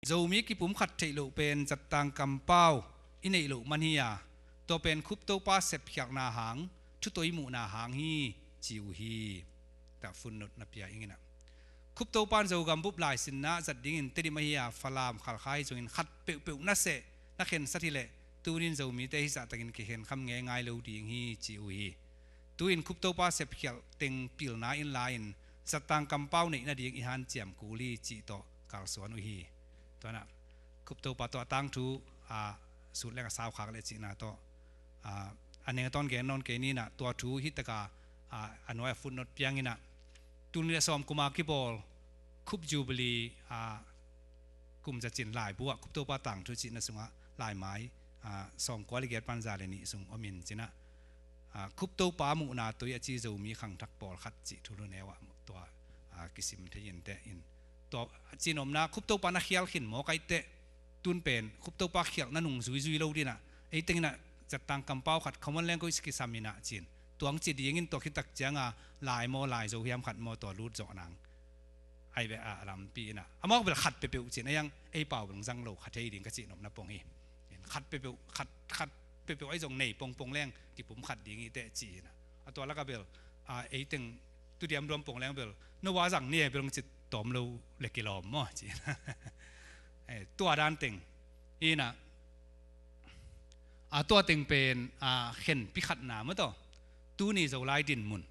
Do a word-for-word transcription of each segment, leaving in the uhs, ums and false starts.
Zomi kipum khat theih loh pen zattang kampau i neih loh man hi a, tua pen Khup Topa sepkhialhna hang, thutoi muhna hang hi, ci uh hi. Tah footnote na pia ing inah. Khup Topa in Zogam bup laisinna zat dingin Tedim ahi a, Falam, Khalkha hi zongin khat peuhpeuh na seh, na khensat hileh, tunin Zomite hizahtakin kikhenkham ngeingai lo ding hi, ci uh hi. Tu-in Khup Topa sepkhialh teng pilna in la-in zattang kampau neih nading i hanciam kul hi cih tawh kalsuan uh hi. Tua inah Khup Topa tawh a tangthu, a, sut leng a sau khak leh cihna tawh, a, a neng a tawn gen nawn kei ni inah, tua thu hih taka, a, a nuai a footnote piang inah, tul nih le sawm kum a kibawl Khup Jubilee, a, kum zacin laibu ah Khup Topa tangthu cihna sungah laimai, a, sawmkua le giat pan za le nih sung om in ci inah, a, Khup Topa muhna tui a ci Zomi khangthak pawlkhat cih thulu neu ah tua, a, kisim thei in teh in. Tua a cihnopna Khup Topa na khial khin mawk ai teh, tun pen Khup Topa khialhna nung zuizui lo dinah, ei teng inah zattang kampau khat common language kisam inah ci-in, tua hong ci dingin tua khit tak cianga lai maw lai zo hiam khat maw tua lut zawh nang. Ai ve a lampi inah. Amau bel khat peuhpeuh ci-in a hiang ei pau bel zang lo kha thei ding ka cihnopna pong hi. Khat peuhpeuh, khat, khat peuhpeuh ai zong nei pongpong leng kipum khat ding i teh ci inah. A tua laka bel, a, ei teng tu diamduam pong leng bel, no wa zang ni e bel hong ci tawm lo le kilawm maw ci inah. Eh, tua dan teng. Inah, a, tua teng pen, a, khenpi khatna maw tawh. Tuni Zolai dinmun.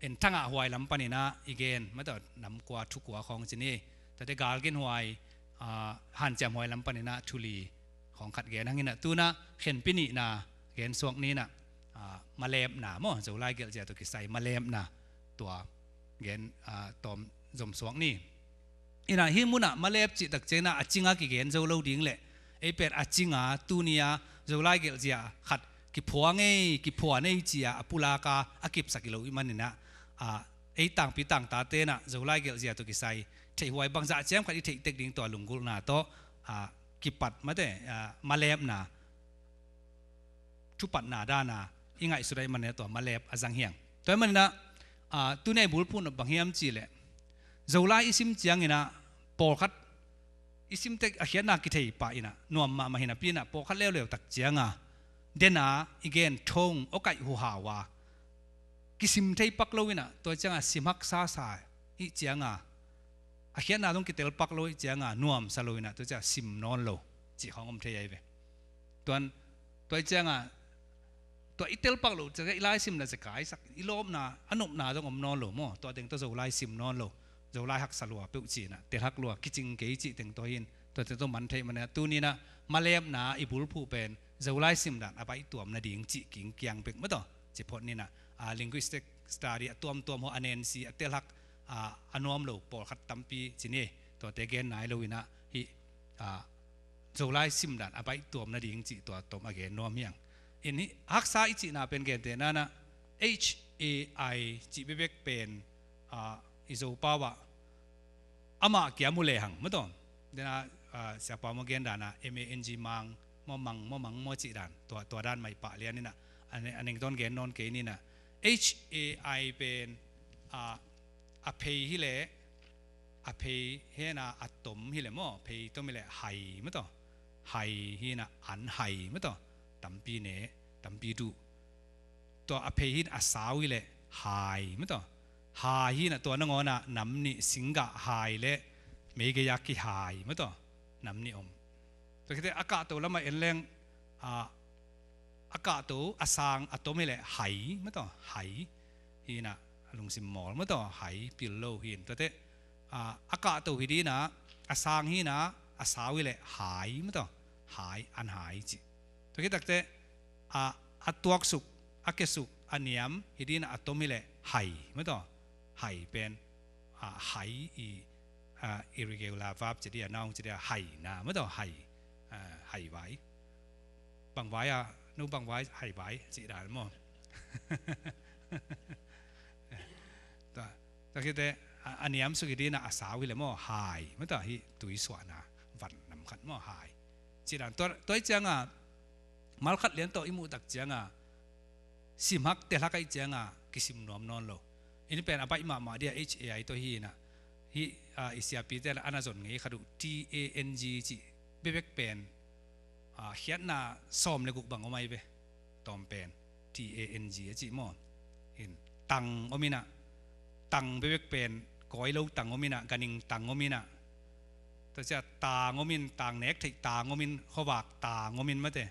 En thangah huai lam paninah i gen, maw tawh, nam kua thu kua khawng ci ni. Tate galgen huai, a, hanciam huai lam paninah thu li khawng khat gen hang inah. Tu inah khenpi nihna gen suak ni inah, a, malepna maw, Zolai gelhzia tawh kisai malepna tua gen, a, tawm zom suak ni. Inah hih munah malep cih tak ciang inah a cinga kigen zo lo ding leh, ei pen a cinga tuni a Zolai gelhzia khat kiphua ngei, kiphua nei ci-a a pulaka a kipsak i lo i man inah, a, ei tangpi tangtate inah Zolai gelhzia tawh kisai theihhuai bangzah ciam khat i theih tek ding tua lunggulhna tawh, a, kipat mate, a, malepna thupatna dana i ngaihsut ahih manin tua malep a zang hi hang. Tua ahih manin ah, a, tuni a i bulphuh nop bang hiam cih leh, Zolai i sim ciang inah pawlkhat i sim tek a khiatna kithei pah inah nuam mahmah hi napi inah pawlkhat leuleu tak cianga dena i gen thong awkaih huhau a kisim thei pak lo inah tua cianga sim haksa sa i cianga a khiatna zong kitel pak lo i cianga nuamsa lo inah tua cianga sim nawn lo cih khawng om thei ahi ve. Tuan, tua i cianga tua i tel pak lo cianga i lai sim na zia kaisak i lawpna a nopna zong om nawn lo maw? Tua teng tua Zolai sim nawn lo, Zolai haksa lua peuh ci inah tel hak lua kicing kei cih teng tua hi in tua teng tua man theih manin ah tuni inah malepna i bulphuh pen Zolai sim dan a baih tuam nading cih kingkiang bek maw tawh ci phot ni inah, a, linguistic study a tuamtuam haw a nensi a tel hak, a, a nuam lo pawlkhat tampi ci ni. Tuate gen nai lo inah hih, a, Zolai sim dan a baih tuam nading cih tua tom a gen nuam hi hang. In hih haksa i cihna pen gentehna inah H A I cih bekbek pen, a, i Zopau ah amah kia mu lehang maw tawh. Dena, a, siapa maw gen dana M A N G mang maw mang maw mang maw cih dan tua, tua dan mah i pah lian inah a neng, a neng tawn gen nawn kei ni inah H A I pen, a, a phei hileh a phei hena a tom hileh maw, phei tom hileh hai maw tawh. Hai hi inah an hai maw tawh. Tampi ne, tampi duh. Tua a phei hi inah a sau hileh hai maw tawh. Hai hi inah tua nangawn ah nam nih singgah hai le meigei a kihai maw tawh. Nam nih om. Tua khit teh a kahto lamah en leng, a, a kahto a sang a tom hileh hai maw tawh. Hai hi inah a lungsim mawl maw tawh. Hai pil lo hi in. Tua teh, a, a kahto hi dinah a sang hi inah a sau hileh hai maw tawh. Hai, an hai cih. Tua khit tak teh, a, a tuaksuk, a kesuk, a niam hi dinah a tom hileh hai maw tawh. Hai pen, a, hai i, a, irregular verb ci dia, noun ci dia, haina maw tawh, hai, a, hai vai. Bang vai a, no bang vai, hai vai cih dan maw? Tua, tua khit teh, a, a niam suk hi dinah a sau hileh maw, hai maw tawh, hih tui suahna van nam khat maw, hai. Cih dan tua, tua i cianga mal khat lian tawh i muh tak cianga sim hak tel hak ahih cianga kisim nuam nawn lo. In pen a baih mahmah dia H A I tawh hi inah Hih, ah, i siapite lah a na zon ngei khat uh, T A N G cih bekbek pen, ah, khiatna sawm le guk bang om ahi ve. Tawm pen T A N G a cih maw? In, tang om inah, tang bekbek pen, kawi lo tang om inah, ganhing tang om inah, tua ciah tang om in, tang nek theih tang om in, khuavak tang om in mate,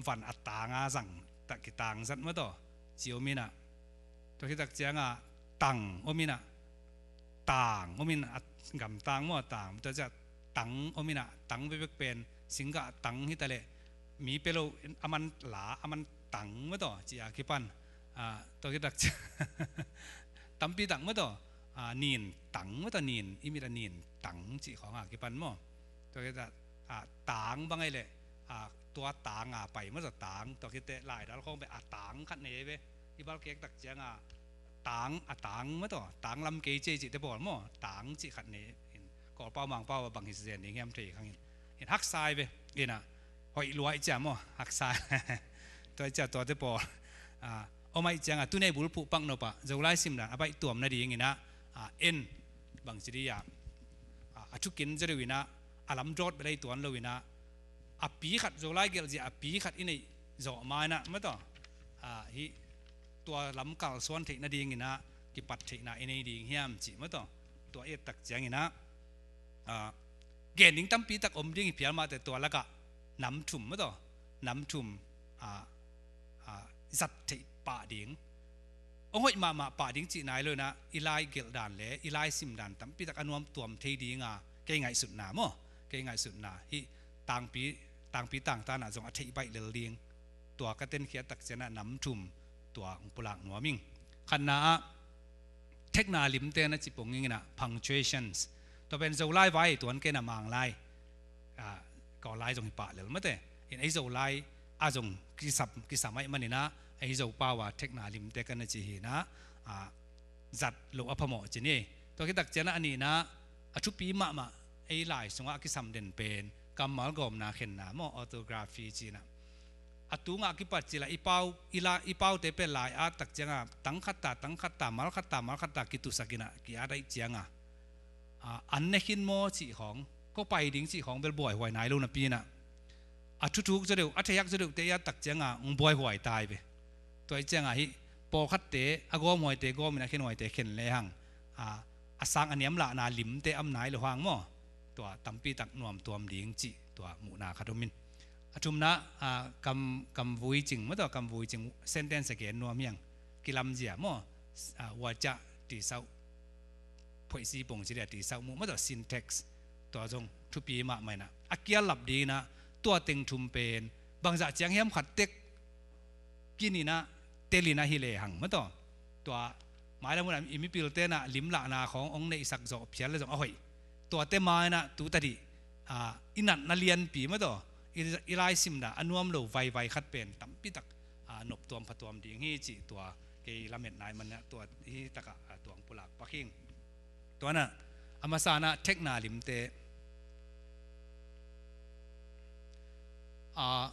van a tang a zang tak kitang zat mataw, ci om inah, tua khit tak ciangah tang om inah, tang om inah, a gamtang maw, tang, tua ciah tang om inah, tang bekbek pen, singgah tang hi ta leh, mi pia lo, a man la, a man tang mataw, ci a kipan, ah, tua khit tak ciah tampi tak mataw, ah, nin tang mataw, nin, i mit a nin tang cih khawng a kipan maw? Tua khit tak, ah, tang bang ahi leh, ah, tua tang a pai mataw, tang, tua khit teh laidal khawng beh a tang khat nei ve. I balkek tak ciangah tang, a tang mataw, tang lam kei cei cihte bawl maw? Tang cih khat nei in, Kawlpau Mangpau a bang hi zen ding hiam thei khang in. In haksa hi ve, inah, hoih lua i ciah maw, haksa. Tua i ciah tuate bawl. Ah, om ahi ciangah, tuni a i bulphuh pak nopah, Zolai simdan a baih tuam nading inah, ah, en, bangci dih ah, ah, a thukin zaw deuh inah, a lam dawt bel ahi tuan lo inah, a pi khat, Zolai gelh zia a pi khat i neih zawh ma inah mataw, ah, hih tua lam kalsuan theih nading inah kipat theihna i nei ding hiam cih mataw, tua i et tak ciang inah, ah, gen ding tampi tak om ding hi phial mah teh, tua lakah nam thum mataw, nam thum, ah, ah, zat theih pah ding. Hong hoih mahmah pah ding cih nai lo inah, i lai gelh dan le i lai sim dan tampi tak a nuam tuam thei ding a, kei ngaihsutna maw, kei ngaihsutna hih tangpi, tangpi tangtan ah zong a theih baih lel ding. Tua ka tenkhiat tak ciangah nam thum tua hong pulak nuam ing. Khatna ah, thekna limte na ci pong ing inah, punctuations. Tua pen Zolai vai tuan kei na Manglai, ah, Kawllai zong hi pah lel mate. In ei Zolai a zong kisam, kisam ahi man inah, ei Zopau a thekna limte ka na ci hi inah, ah, zat loh a phamawh ci ni. Tua khit tak ciangah a nihna, a thupi mahmah, ei lai sungah a kisam den pen kammal gawmna khenna maw, orthography ci inah. A tungah a kipat cil ah i pau, i la, i paute pen lai at tak ciangah, tang khat ta, tang khat ta, mal khat ta, mal khat ta kitusak inah, ki-at ahi ciangah, ah, an ne khin maw cih khawng, kua pai ding cih khawng bel buaihuai nai lo napi inah, a thuthuk zaw deuh, a theiak zaw deuhte i at tak ciangah hong buaihuai ta hi ve. Tua ahi ciangah hih pawlkhatte a gawmhuaite gawm inah, khenhuaite khen lehang, ah, a sang a niamlahna limte a om nai lo hang maw, tua tampi tak nuam tuam ding cih tua muhna khat om in. A thumna, ah, kam, kam vui cing mataw, kam vui cing, sentence a gen nuam hi hang, kilamzia maw, ah, 我家的食物, phoihsi pong ci dia 的食物 mataw, syntax, tua zong thupi mahmah inah, a kial lap ding inah, tua teng thum pen bangzah ciang hiam khat tek kin inah, tel inah hi lehang mataw, tua mailam hun ah i mipilte inah limlahna khawng hong neihsak zawh phial le zong a hoih. Tuate ma inah tu tadih, ah, i natna lianpi mataw, i, i lai simna a nuam lo vaivai khat pen tampi tak, ah, nop tuam pha tuam ding hi cih tua kei lametna ahi man inah, tua hi takah, ah, tua hong pulak pak ing. Tua inah a masa inah thekna limte, ah,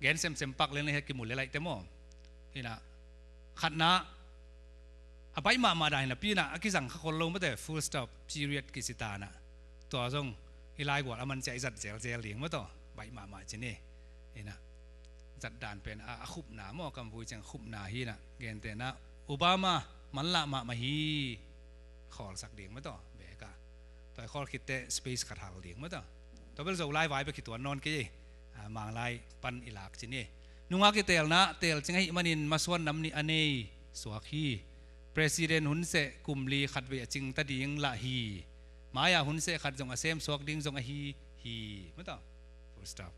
gen semsem pak leng le hia kimu le laihte maw. Inah, khatna, a baih mahmah dan hi napi inah, a kizang kha khol lo mate, full stop, period kici ta inah. Tua zong i laigual a man ciah i zat zelzel ding mataw, baih mahmah ci ni. Inah, zat dan pen a, a khupna maw, kam vui ciang khupna hi inah, gente inah, Obama, manlah mahmah hi, khawlsak ding mataw, bek a. Tua i khawl khit teh space khat hal ding mataw. Tua bel Zolai vai bek hi tuan nawn kei, ah, Manglai pan i lak ci ni. Nungak i teelna, teel cing ahih manin masuan nam nih a nei suak hi. President hun seh kum li khat vei a cing ta ding lah hi. Mai-ah hun seh khat zong a sem suak ding zong ahi hi. Mataw, full stop.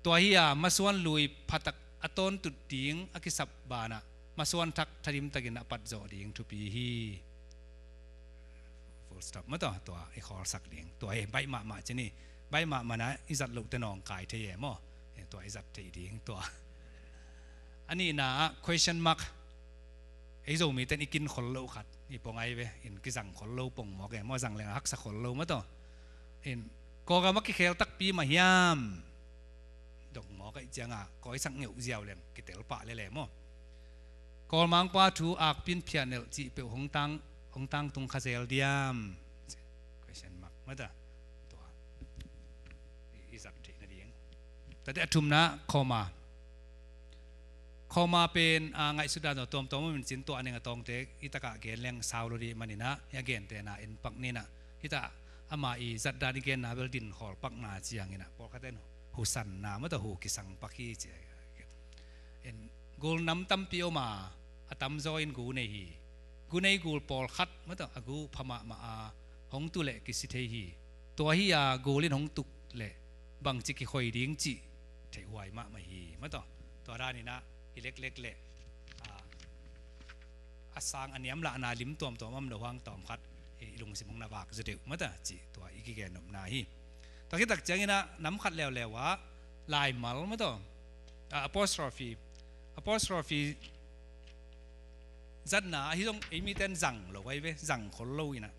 Tua hi a, masuan lui phatak a tawntut ding a kisap banah, masuan thak thadim takin a pat zawh ding thupi hi. Full stop mataw, tua i khawlsak ding. Tua hi, baih mahmah ci ni. Baih mahmah inah i zat loh teh nawngkai thei e maw. Eh, tua i zat theih ding tua. A nihna ah question mark. Ei Zomite in i kin khol loh khat, i pong ahi ve, in kizang khol lo pong mawk e maw, zang leng a haksa khol lo mataw. In, Kawlgam a kikhel takpi mah hiam? Dok mawk ahi ciangah, kawisak ngeuh ziau leng, kitel pah lele maw. Kawlmangpa thu akpin phiat nelh cih peuh hong tang, hong tangtung kha zel diam? Question mark mata. Tua i, i zat theih nading. Tate a thumna, comma. Comma pen a ngaihsut dan tawh tuamtuam om in cin tua a ning a tawngte i takah gen leng sau lo dih maninah, i a gentehna en pak ninah. Hita ama i zat dan i genna bel din khawl pakna cianginah pawlkhat en husanna mata hu kisang pak hi ci. En gul nam tampi om a, a tamzaw in gu nei hi. Gu nei gul pawlkhat mata a gu pha mahmah a, hong tu leh kisi thei hi. Tua hi a gul in hong tuk leh bangci kikhoi ding cih theih huai mahmah hi mata. Tua daninah i leklek leh a, a sang a niam lahna lim tuamtuam om lo hang tawmkhat i lungsim hong na vak zaw deuh mata cih tua i kigen nopna hi. Tua khit tak cianginah nam khat leuleu ah laimal mata, a, apostrophe, apostrophe zatna ahi zong ei miten zang lo ahi ve, zang khol lo inah.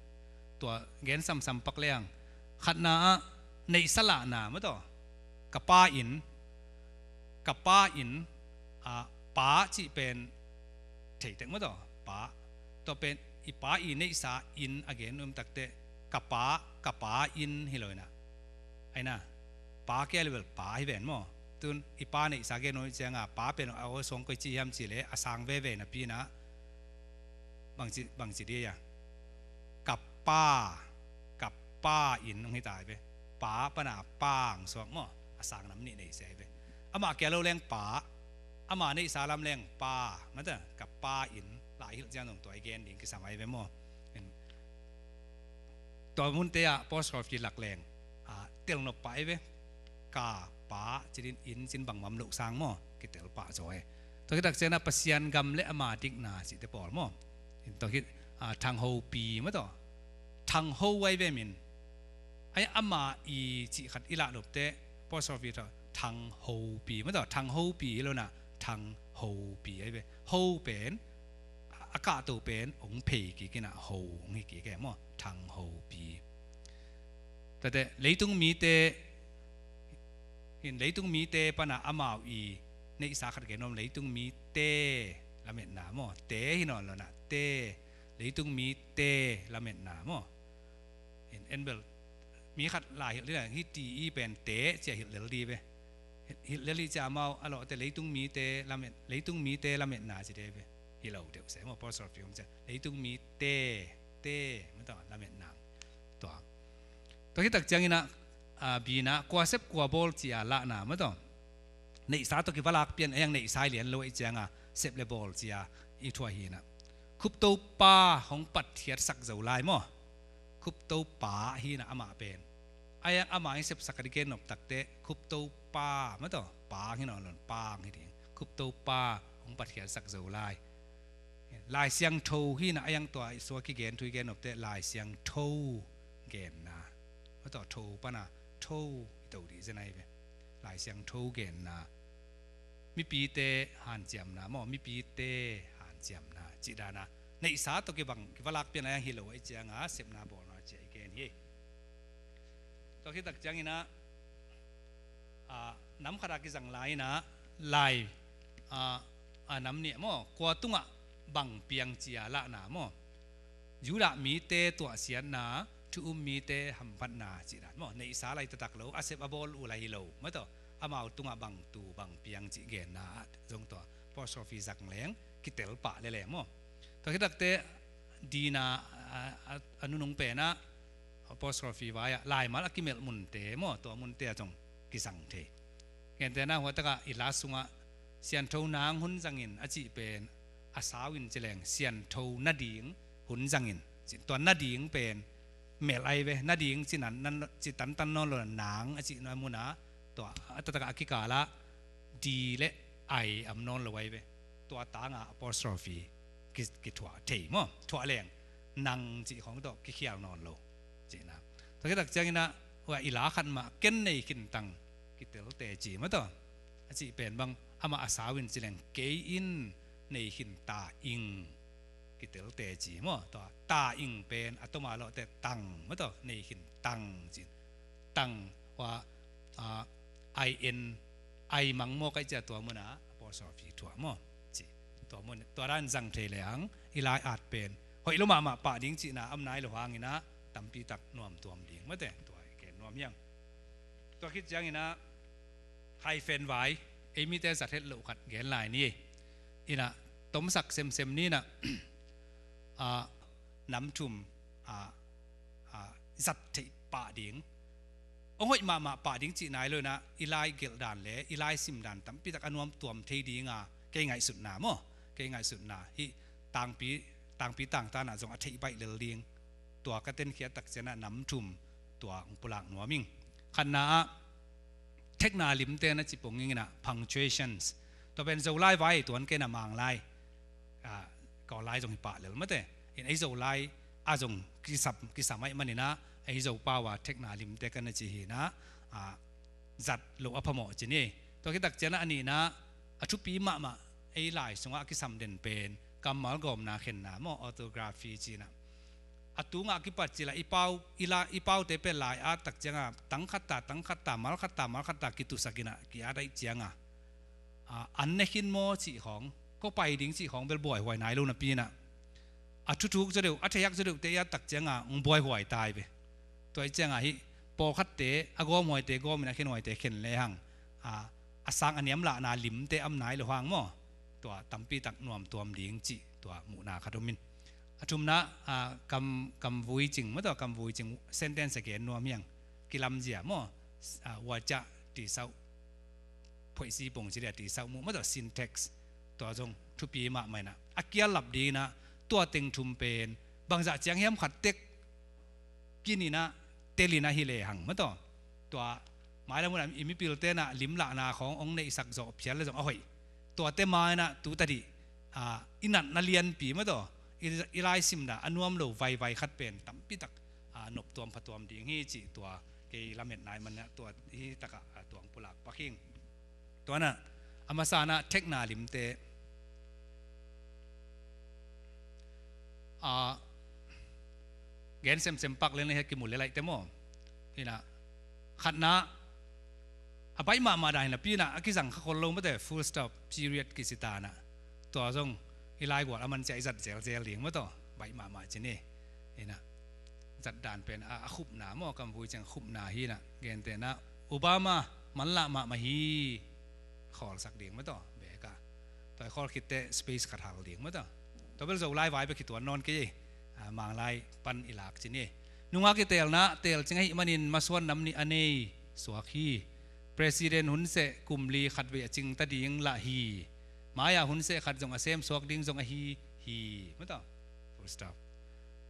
Tua gen samsam pak leng khatna ah neihsa lahna mata, ka pa in, ka pa in, a, pa cih pen theitek mata, pa. Tua pen i pa i neihsa in a gen um takteh ka pa, ka pa in hi lo inah. Aina pa kia level pa hi ven maw. Tun i pa neihsa gen uh cianga pa pen a aw suang koi ci hiam ci le a sang veve napi inah bangci, bangci dia. Ka pa, ka pa in hong hita hi ve. Pa pana pa ang suak maw. A sang nam nih nei sia hi ve. Amah kia lo leng pa, ama neihsa lam leng pa mata, ka pa in lai hilh ciang dong tua i gen ding kisam ahi ve maw. Tua munte ah apostrophe lak leng a, tel nop pah ei ve. Ka pa cinin in cin bangmam loh sang maw, kitel pah zaw e. Tua khit tak cianah Pasian gam le ama dikna cihte pawl maw. Tua khit a, thang hopi mataw. Thang ho ai ve min. Ai ama i cih khat i lah nopte apostrophe thaw thang hopi mataw. Thang hopi hi lo nah thang hopi ai ve. Ho pen a kahto pen hong phei kik inah ho hong hi kik e maw. Thang hopi. Tate leitung mite hin, leitung mite pana amau i neihsa khat gen om, leitung mite lametna maw. Te hi nawn lo nah te, leitung mite lametna maw. Hin en bel mi khat lai hilh dih nah hi ti i pen te cia hilh lel dih ve. Hilh lel dih cia amau a lawhte leitung mite lamet, leitung mite lametna ci dih ve. Hi lo deuh se maw apostrophe om cia leitung mite, te mataw lametna. Tua. Tua khit tak cianginah a, bina kua sep kua bawl cia lahna mataw. Neihsa tawh kivalak pian a iang neihsa i lian lo i cianga sep le bawl cia i thuah hinah. Khuptopa hong patkhiatsak zo lai maw. Khuptopa hinah amah pen. A iang amah i sepsak a di gen nop takte khuptopa mataw. Pa hi nawn lo nah pa hi ding. Khuptopa hong patkhiatsak zo lai. Lai Siangtho hinah a iang tua i sua kigen thu i gen nopte Lai Siangtho genna. Mataw tho pana tho i to dih zen ai ve. Lai Siangtho genna. Mipite hanciamna maw, mipite hanciamna cih dana. Neihsa tawh kibang kivalak pian a iang hi lo a i cianga sepna bawlna cia i gen hi. Tua khit tak cianginah a, nam khatah kizang lai inah lai a, a nam nih maw, kua tungah bang piang cia lahna maw. Judah mite tuahsiatna, thu um mite hamphatna cih dan maw. Neihsa lai taktak lo, a sep a bawl uh lai hi lo mataw. Amau tungah bang tu bang piang cih genna ah zong tua apostrophe zang leng kitel pah lele maw. Tua khit takte dina a, a, a nunung penah apostrophe vai-ah laimal a kimelh munte maw, tua munte ah zong kizang thei. Gentehna hua takah i la sungah Siantho nang hun zangin a cih pen a sau in ci leng Siantho nading hun zangin ci, tua nading pen melh ai ve. Nading ci nan, nan ci tantan nawn lo nah nang a cih na munah tua a taktakah a kikalah di le ai am nawn lo ai ve. Tua tanga apostrophe ki, kithuah thei maw. Thuah leng nang cih khawng tawh kikhial nawn lo cihna. Tua khit tak cianginah hua i la khat mah ken nei khin tang kitel teci mataw. A cih pen bang amah a sau in ci leng kei in nei khin ta ing kitel teci maw. Tua ta ing pen a toma lawhte tang mataw, nei khin tang cin. Tang hua a, ai en ai mang maw kai cia tua munah apostrophe thuah maw. Ci tua mun tua dan zang thei leng i lai at pen hoih lo mahmah pah ding cihna a om nai lo hangin ah tampi tak nuamtuam ding mate, tua i gen nuam hiang. Tua khit ciangin ah hyphen vai, ei mite zat het loh khat gen lai ni. Inah tomsak semsem ni inah, ah, nam thum, ah, ah, zat theih pah ding. Hong hoih mahmah pah ding cih nai lo inah, i lai gelh dan le i lai sim dan tampi tak a nuamtuam thei dinga kei ngaihsutna maw, kei ngaihsutna hih tangpi, tangpi tangtan ah zong a theih baih lel ding. Tua ka tenkhiat tak ciangah nam thum tua hong pulak nuam ing. Khatna ah thekna limte na ci pong ing inah, punctuations. Tua pen Zolai vai tuan kei na Manglai, ah, Kawllai zong hi pah lel mate. In ei Zolai a zong kisam, kisam ahih manin ah ei Zo pau a thekna limte ka na ci hi inah, ah, zat loh a phamawh ci ni. Tua khit tak ciangah a nihna, a thupi mahmah ei lai sungah a kisam den pen kammal gawmna khenna maw, orthography ci inah. A tungah a kipat cila i pau, i la, i paute pen lai at tak cianga tang khat ta, tang khat ta, mal khat ta, mal khat ta kitusak inah ki-at ahih cianga, ah, an ne khin maw cih khawng, ko pai ding cih khawng bel buaihuai nai lo napi inah, a thuthuk zaw deuh, a theiak zaw deuhte i at tak cianga hong buaihuai tai ve. Tua ahih cianga hih pawlkhatte a gawmhuaite gawm inah khenhuaite khen lehang, ah, a sang a niamlahna limte a om nai lo hang maw, tua tampi tak nuamtuam ding cih tua muhna khat om in. A thumna, ah, kam, kam vui cing maw, tua kam vui cing sentence a gen nuam hiang. Kilamzia maw, ah, 我家的 tisauh, phoihsi pong ci dia tisauh muh maw, tua syntax. Tua zong thupi mahmah inah, a kial lap ding inah, tua teng thum pen bangzah ciang hiam khat tek kin inah, tel inah hi lehang maw, tua, tua mailam hunah i mipilte inah limlahna khawng hong neihsak zawh phial le zong a hoih. Tuate ma inah tu tadih, ah, i natna lianpi maw, tua i, i lai simna a nuam lo vaivai khat pen tampi tak, ah, noptuam phatuam ding hi cih tua kei lametna ahih manin ah tua hi takah, ah, tua hong pulak pak ing. Tua inah a masa inah thekna limte, ah, gen semsem pak leng le hia kimu le laihte maw. Inah khatna, a baih mahmah dan hi napi inah a kizang kha khol lo mate, full stop, period kici ta inah. Tua zong i laigual a man ciah i zat zelzel ding maw, tua baih mahmah ci ni. Inah zat dan pen a, a khupna maw, kam vui ciang khupna hi inah, gente inah Obama manlah mahmah hi. Khawlsak ding maw, tua bek a. Tua i khawl khitte space khat hal ding maw, tua. Tua bel Zolai vai bek hi tuan nawn kei ei. Ah, Manglai pan i lak ci ni. Nungak i teelna teelcing ahih manin masuan nam nih a nei suak hi. President hun seh kum li khat vei a cing ta ding lah hi. Mai-ah hun seh khat zong a sem suak ding zong ahi hi. Maw, tua. Full stop.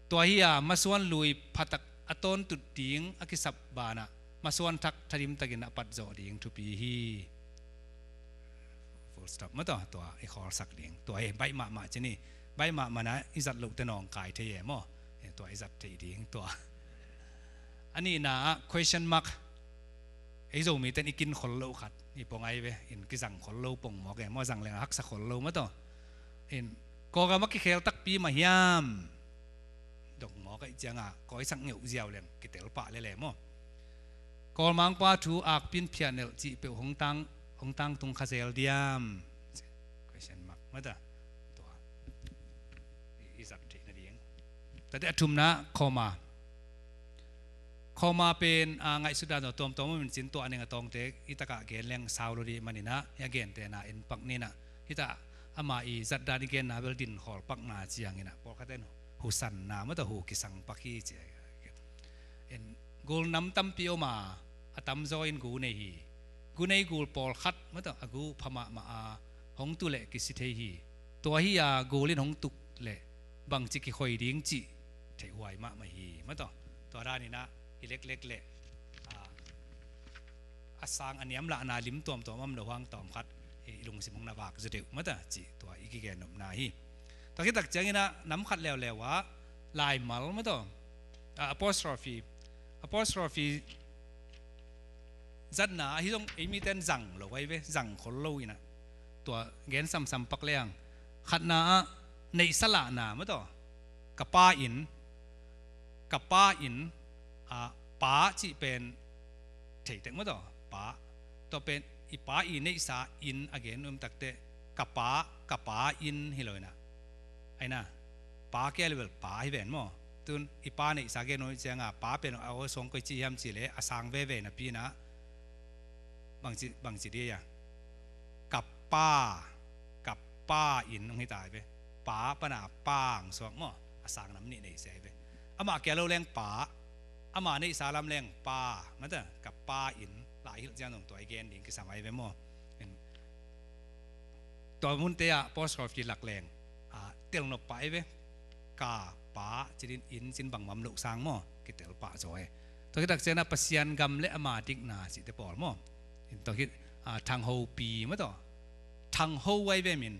Tua hi a masuan lui phatak a tawntut ding a kisap banah masuan thak thadim takin a patzawh ding thupi hi. Full stop maw, tua, tua i khawlsak ding. Tua hi baih mahmah ci ni. Baih mahmah inah i zat lohte nawngkai thei e maw. Eh, tua i zat theih ding tua. A nihna ah question mark. Ei Zomite in i kin khol loh khat i pong ai ve, in kizang khol lo pong mawk e maw, zang leng a haksa khol lo maw, tua. In Kawlgam a kikhel takpi mah hiam? Dong mawk ahih cianga kawisak ngeuh ziau leng kitel pah lele maw. Kawlmangpa thu akpin phiahnelh cih peuh hong tang, hong tangtung kha zel diam? Question mark maw, tua. Tua i, i zat theih nading. Tate a thumna, comma. Comma pen, ah, ngaihsut dan tawh tuamtuam om in cin, tua a ning a tawngte i takah gen leng sau lo dih manin ah, hi a gentehna en pak ni inah. Hi ta ama i zat dan i genna bel din khawl pakna ciangin ah pawlkhat in husanna maw, tua hu kisang pak hi ci. En, gul nam tampi om a, a tamzaw in gu nei hi. Gu nei gul pawlkhat maw, tua a gu pha mahmah a hong tu leh kisi thei hi. Tua hi a gul in hong tuk leh bangci kikhoi ding cih theihhuai mahmah hi maw, tua. Tua dan inah hi leklek leh, ah, a sang a niamlahna lim tuamtuam om lo hang tawmkhat i lungsim hong na vak zaw deuh maw, tua cih tua i kigen nopna hi. Tua khit tak ciangin ah nam khat leuleu ah laimal maw, tua, ah, apostrophe. Apostrophe zatna ahi zong ei mite in zang lo ai ve, zang khol lo inah. Tua gen samsam pak leng, khatna ah neihsa lahna maw, tua. Ka pa in, ka pa in, ah, pa cih pen theitek maw, tua. Pa, tua pen i pa i neihsa in a gen um takteh ka pa, ka pa in hi lo inah. Ai na. Pa kia le bel pa hi ven maw. Tun i pa neihsa gen nuam cianga pa pen a aw suang koi ci hiam ci le a sang veve napi inah bangci, bangci dia. Ka pa, ka pa in hong hita hi ve. Pa pana pa ang suak maw. A sang nam nih neihsa hi ve. Amah kia lo leng pa, amah neihsa lam leng pa. Mata ka pa in lai hilh ciang dong tua i gen ding kisam ahi ve maw. Tua munte ah apostrophe lak leng a, telnop pah hi ve. Ka pa cidin in cin bangmam loh sang maw kitel pah zaw e. Tua khit tak ciangin a Pasian gam le ama dikna cihte pawl maw. In tua khit a, thang hopi maw tua. Thang ho ai ve min.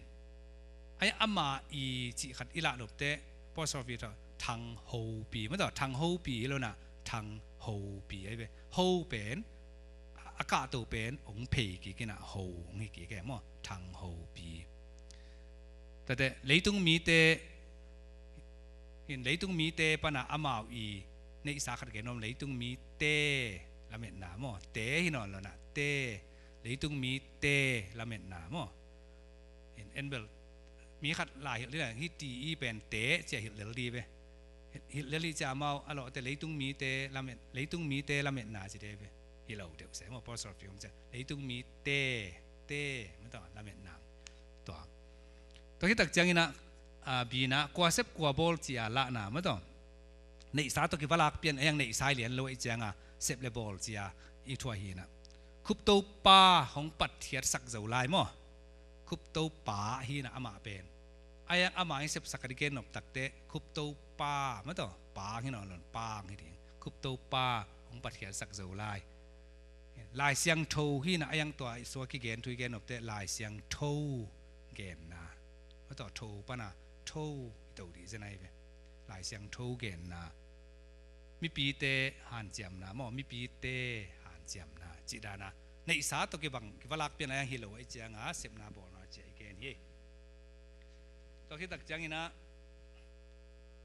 Ai ama i cih khat i lah nopte apostrophe tua thang hopi maw tua. Thang hopi hi lo na thang hopi ai ve. Ho pen a kahto pen ong phei kik inah ho ong hi kik e maw. Thang hopi. Tate leitung mite hin leitung mite pana amau i neihsa khat gen om leitung mite lametna maw. Te hi nawn lo na te leitung mite lametna maw. En bel mi khat lai hilh ding hi ti i pen te cia hilh lel di ve. Hilh lel hi cia amau a lawhte leitung mite lamet, leitung mite lametna ci de ve. Hi lo deuh se maw apostrophe om cia leitung mite te maw tua lametna. Tua tua hi tak ciangin a, a bina kua sep kua bawl cia lahna maw tua. Neihsa tua kivalak pian a hiang neihsa i lian lo i cianga sep le bawl cia i thuah hinah. Khupto pa hong patkhiat sak zo lai maw. Khupto pa hinah amah pen. A hiang amah hi sepsak a di gen nop takte khupto pa maw tua pa hi nawn lo na pa hi ding. Khupto pa hong patkhiat sak zo lai. Lai Siangtho hinah a hiang tua i sua kigen thu i gen nopte Lai Siangtho genna. Maw tua tho pana tho i to dih zen ahi ve. Lai Siangtho genna. Mipite hanciamna maw mipite hanciamna cih dana neihsa tawh kibang kivalak pian a hiang hi lo ahi cianga sepna bawlna cia i gen hi. Tua khit tak cianginah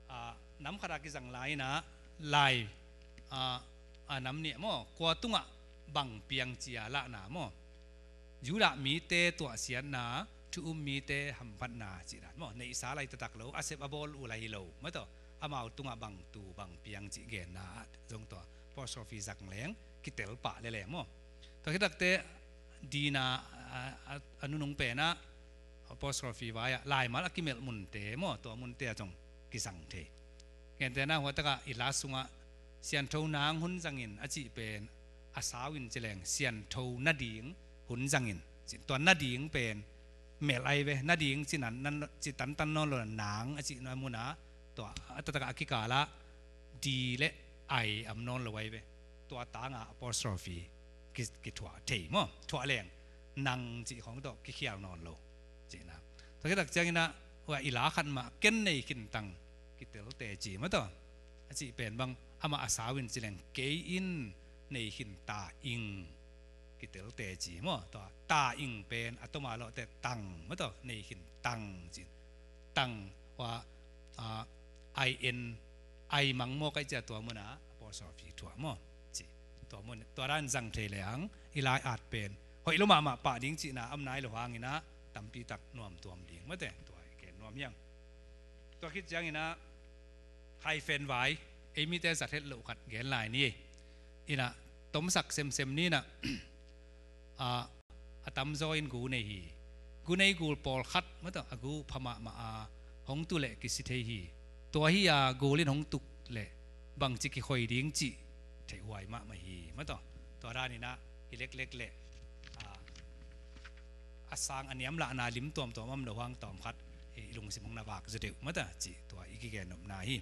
a, nam khatah kizang lai inah lai a, a nam nih maw kua tungah bang piang cia lahna maw. Judah mite tuahsiatna thu um mite hamphatna cih dan maw neihsa lai taktak lo a sep a bawl uh lai hi lo maw tua amau tungah bang tu bang piang cih genna ah zong tua apostrophe zang leng kitel pah lele maw. Tua khit takte dina a, a, a nunung penah apostrophe vai ah laimal a kimelh munte maw tua munte ah zong kizang thei. Gentehna hua takah i la sungah siantho nang hun zangin a cih pen a sau in ci leng siantho nading hun zangin ci tua nading pen melh ahi ve nading ci nan nan ci tantan nawn lo nang a cih nawn munah tua a taktakah a kikalah di le ai am nawn lo ahi ve. Tua tanga apostrophe ki, kithuah thei maw thuah leng nang cih khawng tawh kikhial nawn lo cihna. Tua khit tak cianginah hua i la khat mah ken nei khin tang kitel teci maw tua a cih pen bang amah a sau in ci leng kei in nei khin ta ing kitel teci maw tua ta ing pen a toma lawhte tang maw tua nei khin tang cin tang hua a ai en ai mang maw kaih cia tua munah apostrophe thuah maw ci tua mun tua dan zang thei le ang i lai at pen hoih lo mahmah pah ding cihna am nai lo hanginah tampi tak nuam tuam ding mate tua i gen nuam hiang. Tua khit cianginah hyphen vai ei mite zat het loh khat gen lai ni. Inah tomsak semsem ninah a a tamzaw in gu nei hi. Gu nei gul pawlkhat maw tua a gu pha mahmah a hong tu leh kisi thei hi. Tua hi a gul in hong tuk leh bangci kikhoi ding cih theihhuai mahmah hi maw tua. Tua daninah hi leklek leh a, a sang a niam lahna lim tuamtuam om lo hang tawmkhat i lungsim hong na vak zaw deuh maw tua cih tua i kigen nopna hi.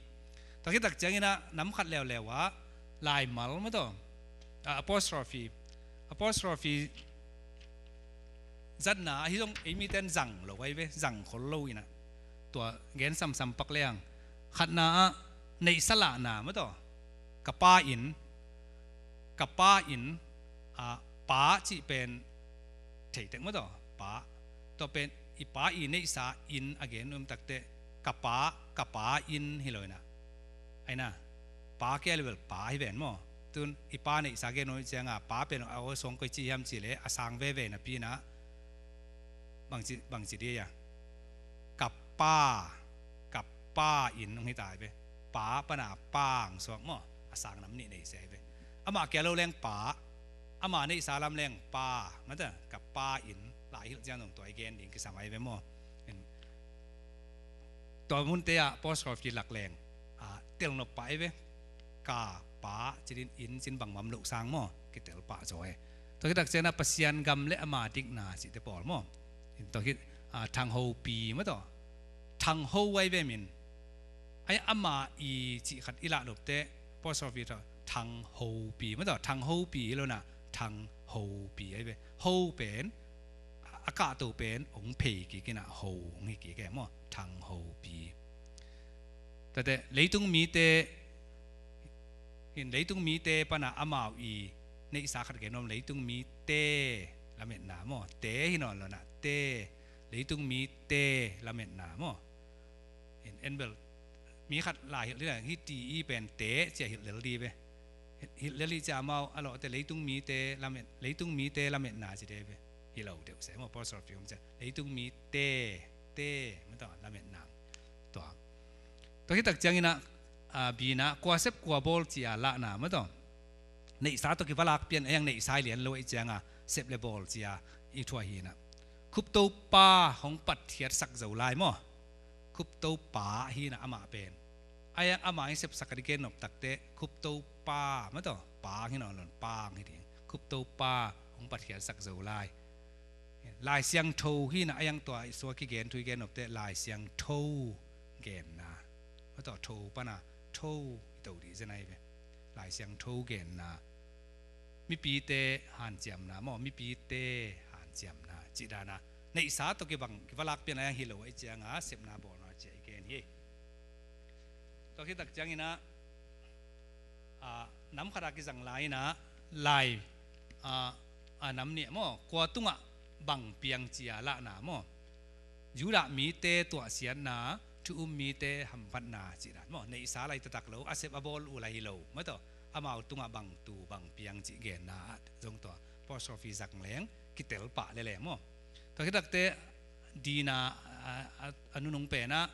Tua khit tak cianginah nam khat leuleu ah laimal maw tua a, apostrophe apostrophe zatna ahi zong ei miten zang lo ahi ve zang khol lo inah tua gen samsam pak leng khatna ah neihsa lahna maw tua ka pa in ka pa in a pa cih pen theitek maw tua pa tua pen i pa i neihsa in a gen um takte ka pa ka pa in hi lo inah aina pa kia level pa hi ven maw. Tun i pa neihsa gen uh cianga pa pen a aw suang koi ci hiam ci le a sang veve napi inah bangci bangci dia ka pa ka pa in hong hi ta hi ve. Pa pana pa hong suak maw, a sang nam nih nei se hi ve. Amah kia lo leng pa, amah neihsa lam leng pa, mata ka pa in, lai hilh ciang zong tua i gen ding kisam ahi ve maw. Tua munte ah apostrophe lak leng telnop pah ahi ve. Ka pa ci din, in cin bangmah om loh sang maw, kitel pah zaw e. Tua khit tak ciangin ah Pasian gam le ama dikna cihte pawl maw. Tua khit thang hopi maw, tua thang ho ahi ve min. Ai ama i cih khat i lah nopte apostrophe thang hopi maw, tua thang hopi hi lo na, thang hopi ahi ve. Ho pen a kahto pen hong phei kik in ah ho hong hi kik e maw, thang hopi. Tate leitung mite in, leitung mite pana amau i neihsa khat gen nuam, leitung mite lametna maw, te hi nawn lo na, te, leitung mite lametna maw. In en bel mi khat lai hilh ding a, hih ti i pen te cia hilh lel di ve. Hilh lel hi cia amau a lawhte leitung mite lamet, leitung mite lametna ci de ve. Hi lo deuh se maw, apostrophe om cia leitung mite, te maw, tua lametna. Tua, tua khit tak ciangin ah bina kua sep kua bawl cia lahna maw, tua neihsa tawh kiva lak pian a, iang neihsa i lian lo a i cianga sep le bawl cia i thuah hi na. Khuptopa hong patkhiatsak zo lai maw. Khuptopa hi na amah pen. A iang amah i sepsak a di gen nop takte Khuptopa maw, tua pa hi nawn lo, pa hi ding. Khuptopa hong patkhiatsak zo lai. Lai Siangtho hi na a iang tua i sua kigen thu i gen nopte Lai Siangtho genna maw, tua tho pana tho i to dih zen ahi ve. Lai Siangtho genna. Mipite hanciamna maw, mipite hanciamna cih dana neihsa tawh kibang kiva lak pian a iang hi lo a i cianga sepna bawlna cia i gen hi. Tua khit tak ciangin ah nam khat a kizang lai in ah lai a nam nih maw, kua tungah bang piang cia lahna maw. Judah mite tuahsiatna, thu um mite hamphatna cih dan maw. Neihsa lai taktak lo, a sep a bawl uh lai hi lo maw, tua amau tungah bang tu bang piang cih genna ah zong tua apostrophe zang leng kitel pah lele maw. Tua khit takte dina a nunung penah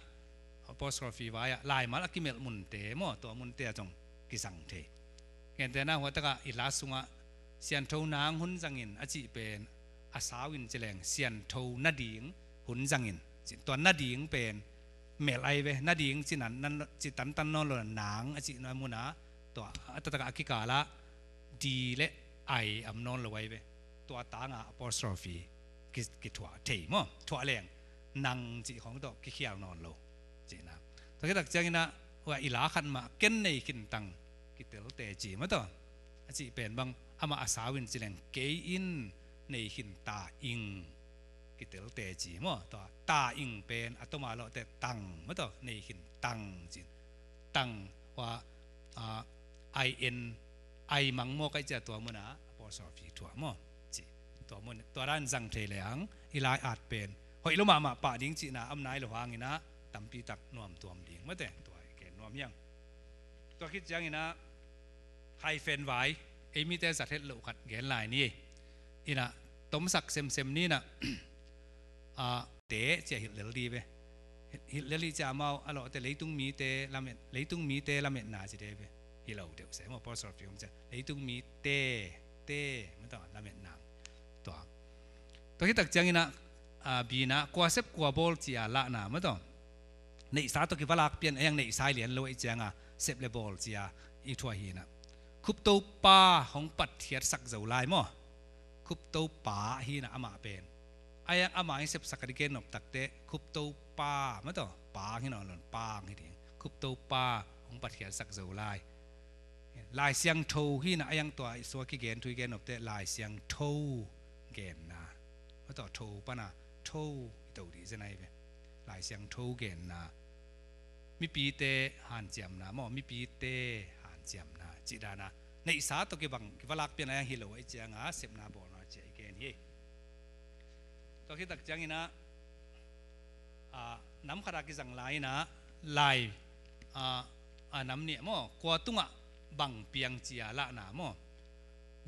apostrophe vai ah laimal a kimelh munte maw, tua munte ah zong kizang thei. Gentehna hua takah i la sungah Siantho nang hun zangin a cih pen a sau in ci leng siantho nading hun zangin, tua nading pen melh ahi ve. Nading ci tantan nawn lo, nang a cih na munah tua a taktakah a kikalah di le ai am nawn lo ahi ve. Tua tangah apostrophe kithuah thei maw. Thuah leng nang cih khawng tawh kikhial nawn lo cihna. Tua khit tak ciangin ah i la khat mah ken nei khin tang kitel teci maw, tua a cih pen bang amah a sau in ci leng kei in nei khin ta ing kitel teci maw. Tua ta ing pen a toma lawhte tang maw, tua nei khin tang cin. Tang hua ai en ai mang maw, kai cia tua munah apostrophe thuah maw ci. Tua mun tua dan zang thei le ang i lai at pen hoih lo mahmah pah ding cihna am nai lo hangin ah tampi tak nuam tuam ding mate, tua i gen nuam hiang. Tua khit ciangin ah hyphen vai ei mite zat het loh khat gen lai ni. In ah tomsak semsem ni in ah te cia hilh lel di ve. Hilh lel hi cia amau a lawhte leitung mite lamet, leitung mite lametna ci de ve. Hi lo deuh se maw, apostrophe om cia leitung mite, te maw, tua lametna. Tua, tua khit tak ciangin ah bina kua sep kua bawl cia lahna maw, tua neihsa tawh kiva lak pian a iang neihsa i lian lo a i cianga sep le bawl cia i thuah hi na. Khuptopa hong patkhiatsak zo lai maw. Khuptopa hi na amah pen. A iang amah i sepsak a di gen nop takte Khuptopa maw, tua pa hi nawn lo, pa hi ding. Khuptopa hong patkhiatsak zo lai. Lai Siangtho hi na a iang tua i sua kigen thu i gen nopte Lai Siangtho genna maw, tua tho pana tho i to dih zen ahi ve. Lai Siangtho genna. Mipite hanciamna maw, mipite hanciamna cih dana neihsa tawh kibang kiva lak pian a iang hi lo a i cianga sepna bawlna cia i gen hi. Tua khit tak ciangin ah nam khat a kizang lai in ah lai a nam nih maw, kua tungah bang piang cia lahna maw.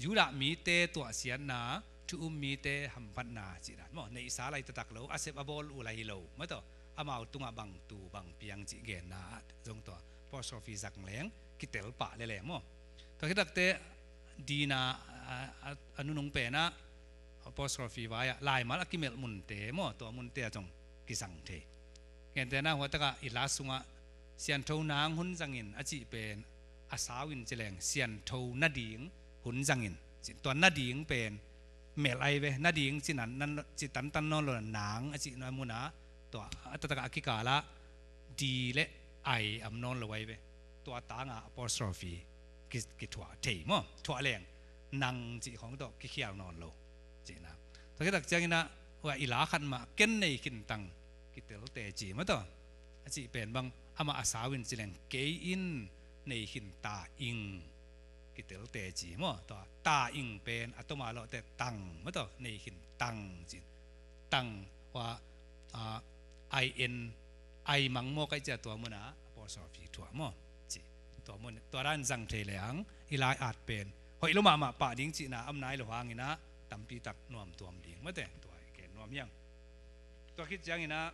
Judah mite tuahsiatna, thu um mite hamphatna cih dan maw. Neihsa lai taktak lo, a sep a bawl uh lai hi lo maw, tua amau tungah bang tu bang piang cih genna ah zong tua apostrophe zang leng kitel pah lele maw. Tua khit takte D na a, a, a nunung penah apostrophe vai ah laimal a kimelh munte maw, tua munte ah zong kizang thei. Gentehna hua takah i la sungah siantho nang hun zangin a cih pen a sau in ci leng siantho nading hun zangin. Ci, tua nading pen melh ai ve, nading ci nan, nan, ci tantan nawn lo, nang a cih na munah tua a taktak a kikalah D le I a om nawn lo ai ve. Tua tangah apostrophe ki, kithuah thei maw. Thuah leng nang cih khawng tawh kikhial nawn lo cihna. Tua khit tak cianginah hua i la khat mah ken nei khin tang kitel teci maw, tua a cih pen bang amah a sau in ci leng kei in nei khin ta ing kitel teci maw. Tua ta ing pen a toma lawhte tang maw, tua nei khin tang cin. Tang hua, a, I N, I mang maw kaih cia tua munah apostrophe thuah maw. Ci, tua mun, tua dan zang thei leng i lai at pen hoih lo mahmah pah ding cihna a om nai lo hanginah tampi tak nuam tuam ding mate, tua i gen nuam hiang. Tua khit cianginah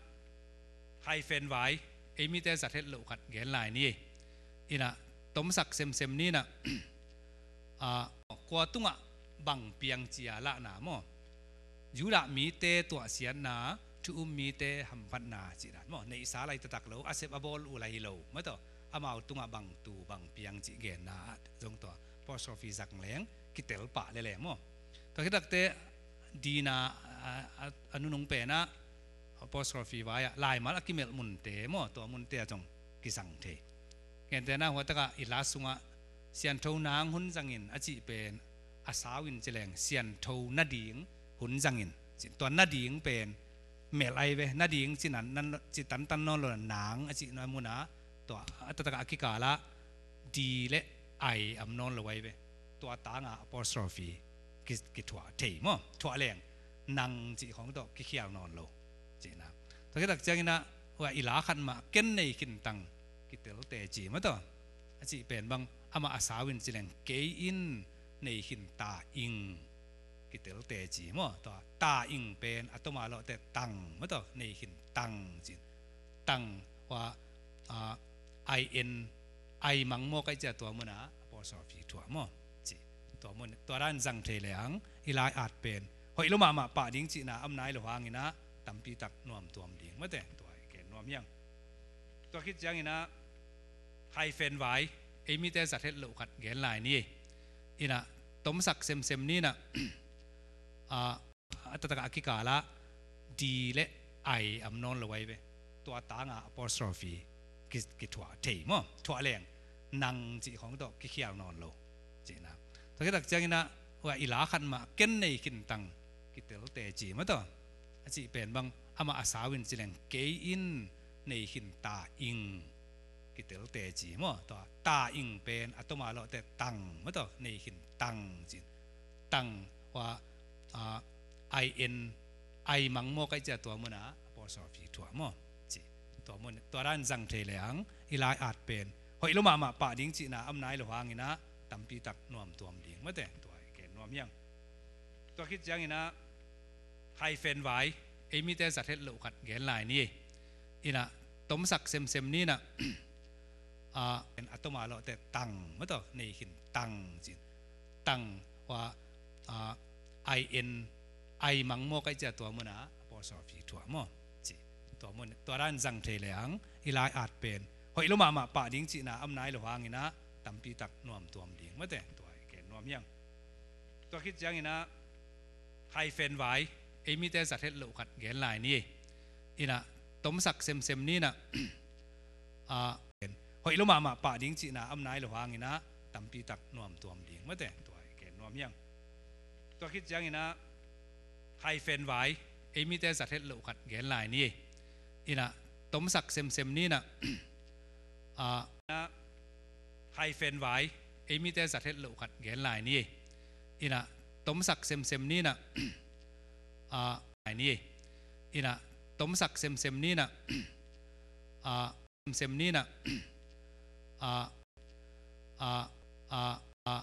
hyphen vai, ei mite zat het loh khat gen lai ni. Inah tomsak semsem ninah, a, kua tungah bang piang cia lahna maw. Judah mite tuahsiatna, thu um mite hamphatna cih dan maw. Neihsa lai taktak lo, a sep a bawl uh lai hi lo maw, tua amau tungah bang tu bang piang cih genna ah zong tua apostrophe zang leng kitel pah lele maw. Tua khit takte D na a, a, a nunung penah apostrophe vai ah laimal a kimelh munte maw, tua munte ah zong kizang thei. Gentehna hua takah i la sungah siantho nang hun zangin a cih pen a sau in ci leng siantho nading hun zangin. Ci, tua nading pen melh ai ve, nading ci nan, nan, ci tantan nawn lo, nang a cih na munah tua a taktak a kikalah D le I a om nawn lo ai ve. Tua tangah apostrophe ki, kithuah thei maw. Thuah leng nang cih khawng tawh kikhial nawn lo cihna. Tua khit tak cianginah hua i la khat mah ken nei khin tang kitel teci maw, tua a cih pen bang amah a sau in ci leng kei in nei khin ta ing kitel teci maw. Tua ta ing pen a toma lawhte tang maw, tua nei khin tang cin. Tang hua, a, I N, I mang maw kaih cia tua munah apostrophe thuah maw. Ci, tua mun, tua dan zang thei leng i lai at pen hoih lo mahmah pah ding cihna a om nai lo hanginah tampi tak nuam tuam ding mate, tua i gen nuam hiang. Tua khit cianginah hyphen vai, ei mite zat het loh khat gen lai ni. Inah tomsak semsem ninah, a, a taktak a kikalah D le I a om nawn lo ai ve. Tua tangah apostrophe ki, kithuah thei maw. Thuah leng nang cih khawng tawh kikhial nawn lo cihna. Tua khit tak cianginah hua i la khat mah ken nei khin tang kitel teci maw, tua a cih pen bang amah a sau in ci leng kei in nei khin ta ing kitel teci maw. Tua ta ing pen a toma lawhte tang maw, tua nei khin tang cin. Tang hua, a, I N, I mang maw kaih cia tua munah apostrophe thuah maw. Ci, tua mun, tua dan zang thei leng i lai at pen hoih lo mahmah pah ding cihna a om nai lo hanginah tampi tak nuam tuam ding mate, tua i gen nuam hiang. Tua khit cianginah hyphen vai, ei mite zat het loh khat gen lai ni. Inah tomsak semsem ninah, a, a toma lawhte tang maw, tua nei khin tang cin. Tang hua, a, I N, I mang maw kaih cia tua munah apostrophe thuah maw. Ci, tua mun, tua dan zang thei leng i lai at pen hoih lo mahmah pah ding cihna a om nai lo hanginah tampi tak nuam tuam ding mate, tua i gen nuam hiang. Tua khit cianginah hyphen vai, ei mite zat het loh khat gen lai ni. Inah tomsak semsem ninah, a, hoih lo mahmah pah ding cihna a om nai lo hanginah tampi tak nuam tuam ding mate, tua i gen nuam hiang. Tua khit cianginah hyphen vai, ei mite zat het loh khat gen lai ni. Inah tomsak semsem ninah, a, hyphen vai, ei mite zat het loh khat gen lai ni. Inah tomsak semsem ninah, a, lai ni. Inah tomsak semsem ninah, a, semsem ninah, a, a, a, a,